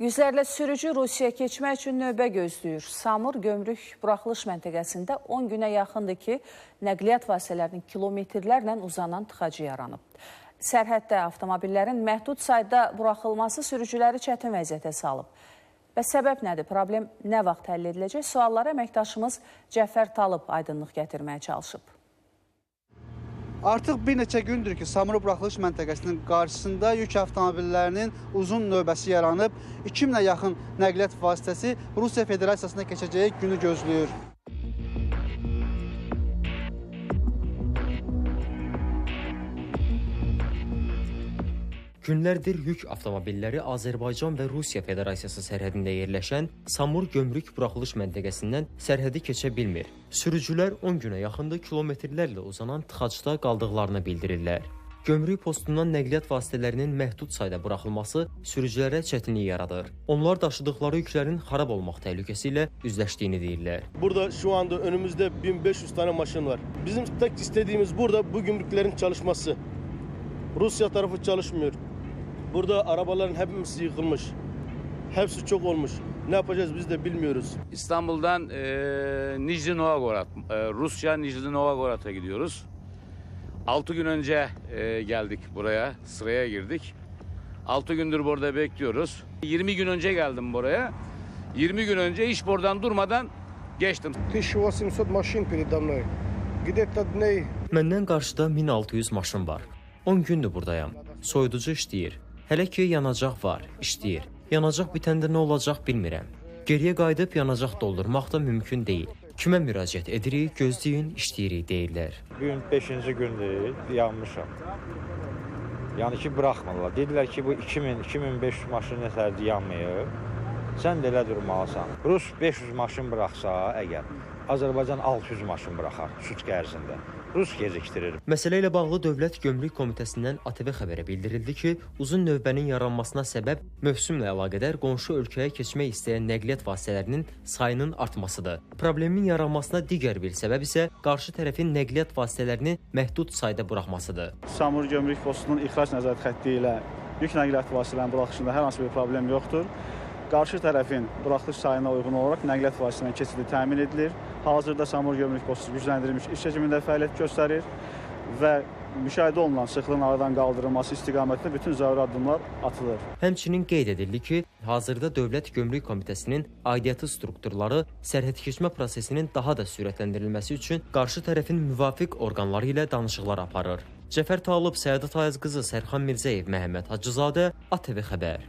Yüzlərlə sürücü Rusiyaya keçmək üçün növbə gözləyir. Samur gömrük buraxılış məntəqəsində 10 günə yaxındır ki, nəqliyyat vasitələrinin kilometrlərlə uzanan tıxacı yaranıb. Sərhəddə avtomobillərin məhdud sayda buraxılması sürücüləri çətin vəziyyətə salıb. Və səbəb nədir? Problem nə vaxt həll ediləcək? Suallara əməkdaşımız Cəfər Talıb aydınlıq gətirməyə çalışıb. Artıq bir neçə gündür ki, Samur buraxılış məntəqəsinin qarşısında yük avtomobillərinin uzun növbəsi yaranıb. 2000-ə yaxın nəqliyyat vasitəsi Rusiya Federasiyasına keçəcəyi günü gözləyir. Günlərdir yük avtomobilləri Azərbaycan və Rusiya Federasiyası sərhədində yerləşən Samur gömrük buraxılış məntəqəsindən sərhədi keçə bilmir. Sürücülər 10 günə yaxındır kilometrlərlə uzanan tıxacda qaldıqlarını bildirirlər. Gömrük postundan nəqliyyat vasitələrinin məhdud sayda buraxılması sürücülərə çətinlik yaradır. Onlar daşıdıqları yüklərin xarab olmaq təhlükəsi ilə üzləşdiyini deyirlər. Burada şu anda önümüzde 1500 tane maşın var. Bizim tek istediğimiz burada bu gümrüklerin çalışması. Rusya tarafı çalışmıyor. Burada arabaların hepsi yıkılmış. Hepsi çok olmuş. Ne yapacağız biz de bilmiyoruz. İstanbul'dan Nijni Novgorod, Rusya Nijni Novgorod'a gidiyoruz. 6 gün önce geldik buraya, sıraya girdik. 6 gündür burada bekliyoruz. 20 gün önce geldim buraya. 20 gün önce hiç buradan durmadan geçtim. 1800 maşın передо мной. Где-то дней. Məndən qarşıda 1600 maşın var. 10 gündür buradayam. Soyuducu işləyir. Hələ ki yanacaq var, işləyir. Yanacaq bitəndə nə olacaq bilmirəm. Geriyə qayıdıb yanacaq doldurmaq da mümkün deyil. Kimə müraciət edirik, gözləyin, işləyirik deyirlər. Bugün 5-ci gündür, yanmışam. Yəni ki, buraxmırlar. Dedilər ki, bu 2000-2500 maşın nətərdir yanmayıb. Sən də elə durmalısan. Rus 500 maşın buraxsa əgər, Azərbaycan 600 maşın buraxar sutka ərzində. Rus gecikdirir. Məsələ ilə bağlı Dövlət Gömrük Komitəsindən ATV xəbərə bildirildi ki, uzun növbənin yaranmasına səbəb mövsümlə əlaqədar qonşu ölkəyə keçmək istəyən nəqliyyat vasitələrinin sayının artmasıdır. Problemin yaranmasına digər bir səbəb isə qarşı tərəfin nəqliyyat vasitələrini məhdud sayda buraxmasıdır. Samur gömrük postunun ixrac nəzarət xətti ilə yük nəqliyyat vasitələrinin buraxılışında hər hansı bir problem yoxdur. Qarşı tərəfin buraxılış sayına uyğun olaraq nəqliyyat vasitələrinin keçidi təmin edilir. Hazırda Samur gömrük postu gücləndirilmiş iş rejimində fəaliyyət göstərir və müşahidə olunan sıxlığın aradan qaldırılması istiqamətində bütün zəruri addımlar atılır. Həmçinin qeyd edildi ki, hazırda Dövlət Gömrük Komitəsinin aidiyyatı strukturları sərhəd keçmə prosesinin daha da sürətləndirilməsi üçün qarşı tərəfin müvafiq orqanları ilə danışıqlar aparır. Cəfər Talıb, Səadət Ayazqızı, Sərxan Mirzəyev, Məhəmməd Hacızadə, ATV Xəbər.